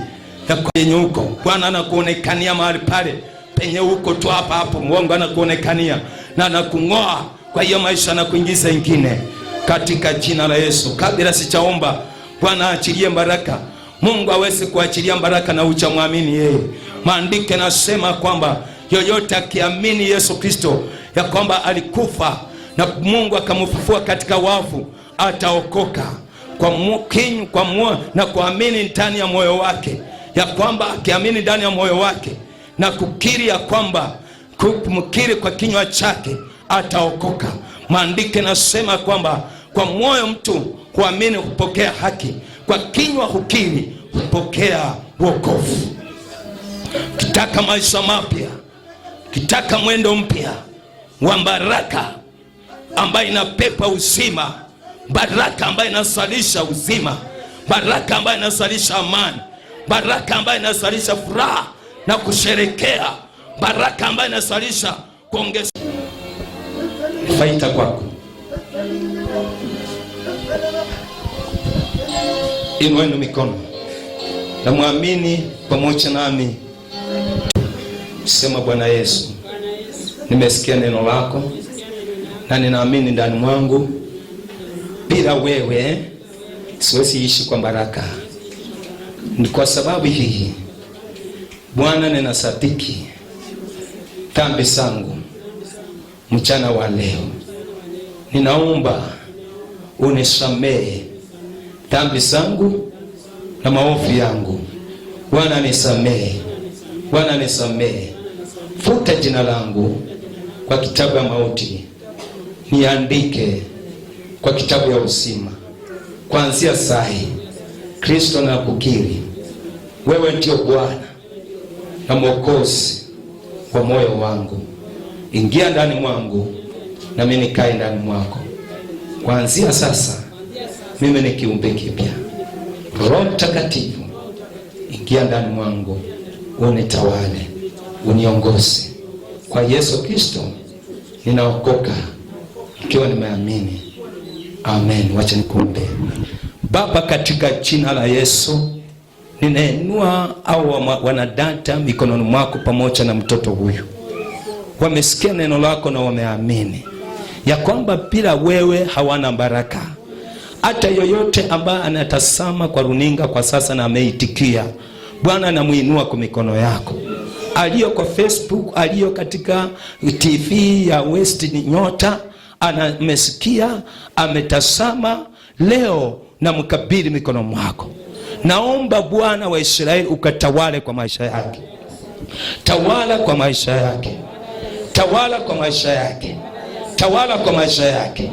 ya kwenye huko Bwana anakuonekania mahali pale penye huko tu, hapa hapo Mungu anakuonekania na anakung'oa kwa hiyo maisha na kuingiza ingine katika jina la Yesu. Kabla sichaomba, Bwana aachilie baraka. Mungu aweze kuachilia baraka na hujamwamini yeye. Maandiko nasema kwamba yoyote akiamini Yesu Kristo ya kwamba alikufa na Mungu akamfufua katika wafu ataokoka. Kwa kinyu, kwa na kuamini ndani ya moyo wake ya kwamba akiamini ndani ya moyo wake na kukiri ya kwamba kumkiri kwa kinywa chake ataokoka. Maandiko nasema kwamba kwa moyo mtu huamini hupokea haki, kwa kinywa hukiri hupokea wokovu. Kitaka maisha mapya, kitaka mwendo mpya wa baraka ambayo inapepa uzima, baraka ambayo inasalisha uzima, baraka ambayo inasalisha amani, baraka ambayo inasalisha furaha na kusherekea, baraka ambayo inasalisha kuongeza faida kwako. Inueni mikono na muamini pamoja nami, sema: Bwana Yesu, nimesikia neno lako na ninaamini ndani mwangu, bila wewe siwezi ishi kwa baraka. Ni kwa sababu hii Bwana, ninasadiki dhambi zangu mchana wa leo, ninaomba unisamehe dhambi zangu na maovu yangu. Bwana nisamehe, Bwana nisamehe, futa jina langu kwa kitabu ya mauti, niandike kwa kitabu ya uzima. Kuanzia sahi, Kristo nakukiri wewe ndio Bwana na Mwokozi wa moyo wangu. Ingia ndani mwangu na mimi nikae ndani mwako. Kuanzia sasa mimi ni kiumbe kipya. Roho Mtakatifu, ingia ndani mwangu, unitawale, uniongoze. Kwa Yesu Kristo ninaokoka nikiwa nimeamini. Amen. Wacha nikuombe. Baba, katika jina la Yesu, ninainua au wanadada mikononi mwako pamoja na mtoto huyu. Wamesikia neno lako na wameamini ya kwamba bila wewe hawana baraka. Hata yoyote ambaye anatazama kwa runinga kwa sasa na ameitikia, Bwana anamuinua kwa mikono yako. Aliyo kwa Facebook, aliyo katika TV ya West Nyota, amesikia, ametazama, leo na mkabili mikono mwako. Naomba Bwana wa Israeli ukatawale kwa maisha yake. Tawala kwa maisha yake. Tawala kwa maisha yake. Tawala kwa maisha yake.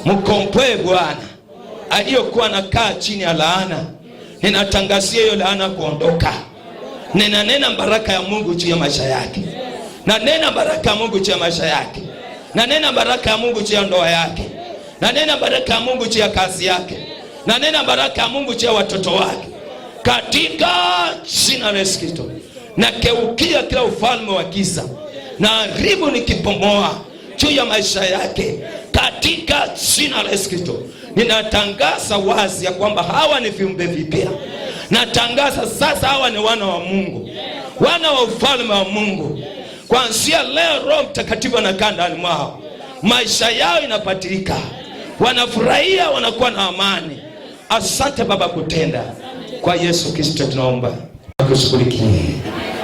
Mkomboe Bwana aliyokuwa anakaa chini ya laana. Ninatangazia hiyo laana kuondoka. Ninanena baraka ya Mungu juu ya maisha yake. Nanena baraka ya Mungu juu ya maisha yake. Nanena baraka ya Mungu juu ya ndoa yake. Nanena baraka ya Mungu juu ya kazi yake. Na nena baraka ya Mungu juu ya watoto wake katika jina la Yesu Kristo. Nakeukia kila ufalme wa giza na haribu nikipomoa juu ya maisha yake katika jina la Yesu Kristo. Ninatangaza wazi ya kwamba hawa ni viumbe vipya. Natangaza sasa hawa ni wana wa Mungu, wana wa ufalme wa Mungu. Kuanzia leo Roho Mtakatifu anakaa ndani mwao, maisha yao inabadilika, wanafurahia, wanakuwa na amani. Asante Baba kutenda. Kwa Yesu Kristo tunaomba, akushughulikie.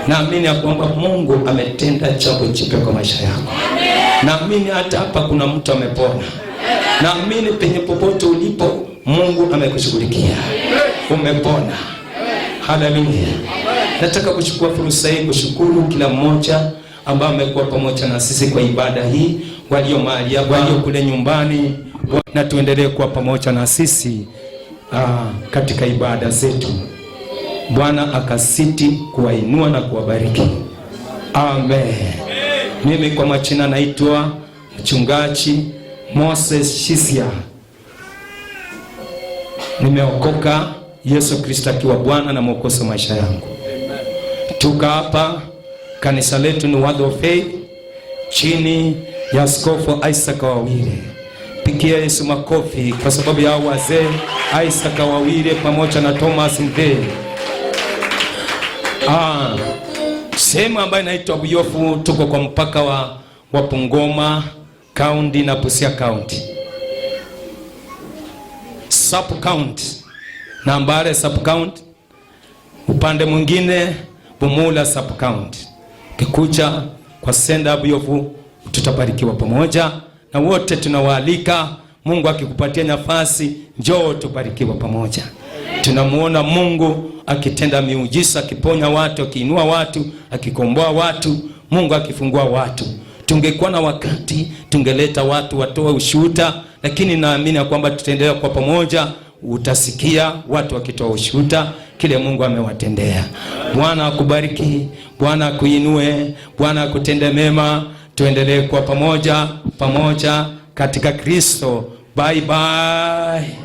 Naamini ya kwamba Mungu ametenda jambo jipya kwa maisha yako. Naamini hata hapa kuna mtu amepona. Naamini penye popote ulipo Mungu amekushughulikia, umepona. Haleluya. Nataka kuchukua fursa hii kushukuru kila mmoja ambaye amekuwa pamoja na sisi kwa ibada hii, walio mahali hapa, walio kule nyumbani, na tuendelee kuwa pamoja na sisi katika ibada zetu. Bwana akasiti kuwainua na kuwabariki. Amen. Mimi kwa majina naitwa Mchungaji Moses Shisia. Nimeokoka, Yesu Kristo akiwa Bwana na Mwokozi wa maisha yangu. Tuka hapa, kanisa letu ni Word of Faith chini ya Askofu Isaac Wawire. Pigia Yesu makofi kwa sababu ya wazee Isaac Wawire pamoja na Thomas Mdee. Sehemu ambayo inaitwa Buyofu, tuko kwa mpaka wa Bungoma County na Busia County. Sub County na Mbale Sub County, upande mwingine Bumula Sub County. Kikuja kwa senda Buyofu tutabarikiwa pamoja na wote tunawaalika. Mungu akikupatia nafasi, njoo tubarikiwa pamoja. Tunamuona Mungu akitenda miujiza, akiponya watu, akiinua watu, akikomboa watu, Mungu akifungua watu. Tungekuwa na wakati tungeleta watu watoe ushuhuda, lakini naamini kwamba tutaendelea kwa pamoja. Utasikia watu wakitoa ushuhuda kile Mungu amewatendea. Bwana akubariki, Bwana akuinue, Bwana akutende mema. Tuendelee kwa pamoja pamoja katika Kristo. Bye bye.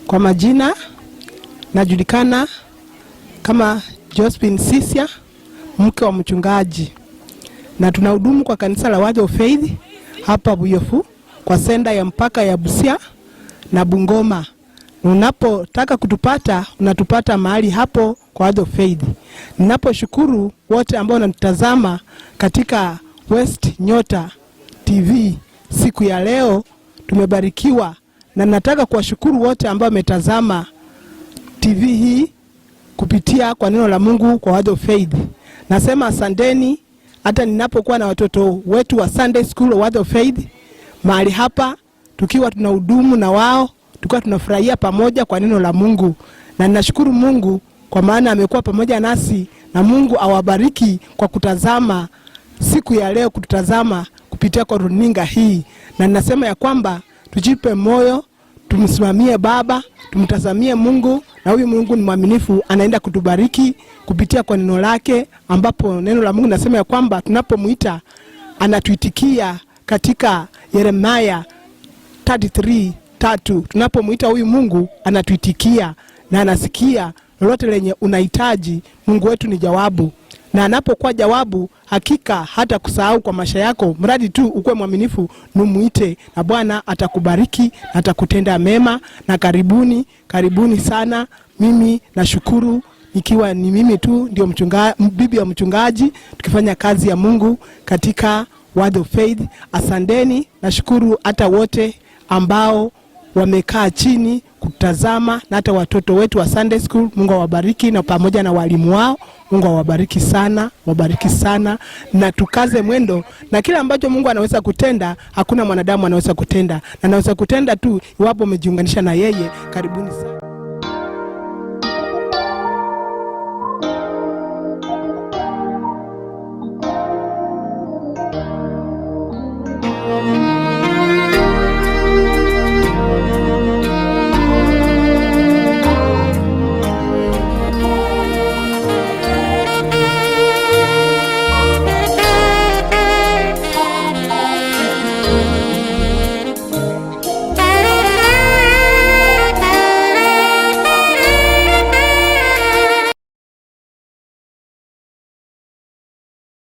Kwa majina najulikana kama Josephine Sisia, mke wa mchungaji, na tunahudumu kwa kanisa la Word of Faith hapa Buyofu kwa senda ya mpaka ya Busia na Bungoma. Unapotaka kutupata unatupata mahali hapo kwa Word of Faith. Ninaposhukuru wote ambao wanatutazama katika West Nyota TV siku ya leo, tumebarikiwa. Na nataka kuwashukuru wote ambao wametazama TV hii kupitia kwa neno la Mungu kwa Word of Faith. Nasema asanteni. Hata ninapokuwa na watoto wetu wa Sunday School Word of Faith mahali hapa, tukiwa tunahudumu na wao, tukiwa tunafurahia pamoja kwa neno la Mungu. Na ninashukuru Mungu kwa maana amekuwa pamoja nasi, na Mungu awabariki kwa kutazama siku ya leo, kututazama kupitia kwa runinga hii. Na ninasema ya kwamba tujipe moyo, tumsimamie Baba, tumtazamie Mungu, na huyu Mungu ni mwaminifu, anaenda kutubariki kupitia kwa neno lake, ambapo neno la Mungu nasema ya kwamba tunapomuita anatuitikia katika Yeremia 33:3. Tatu. Tunapomwita huyu Mungu anatuitikia na anasikia lolote lenye unahitaji. Mungu wetu ni jawabu, na anapokuwa jawabu, hakika hata kusahau kwa maisha yako, mradi tu ukuwe mwaminifu, numuite na Bwana atakubariki na atakutenda mema. Na karibuni, karibuni sana. Mimi nashukuru ikiwa ni mimi tu ndio bibi wa mchungaji tukifanya kazi ya Mungu katika Word of Faith. Asanteni, nashukuru hata wote ambao wamekaa chini kutazama na hata watoto wetu wa Sunday School. Mungu awabariki na pamoja na walimu wao. Mungu awabariki sana, wabariki sana, na tukaze mwendo, na kila ambacho Mungu anaweza kutenda hakuna mwanadamu anaweza kutenda, na anaweza kutenda tu iwapo umejiunganisha na yeye. Karibuni sana.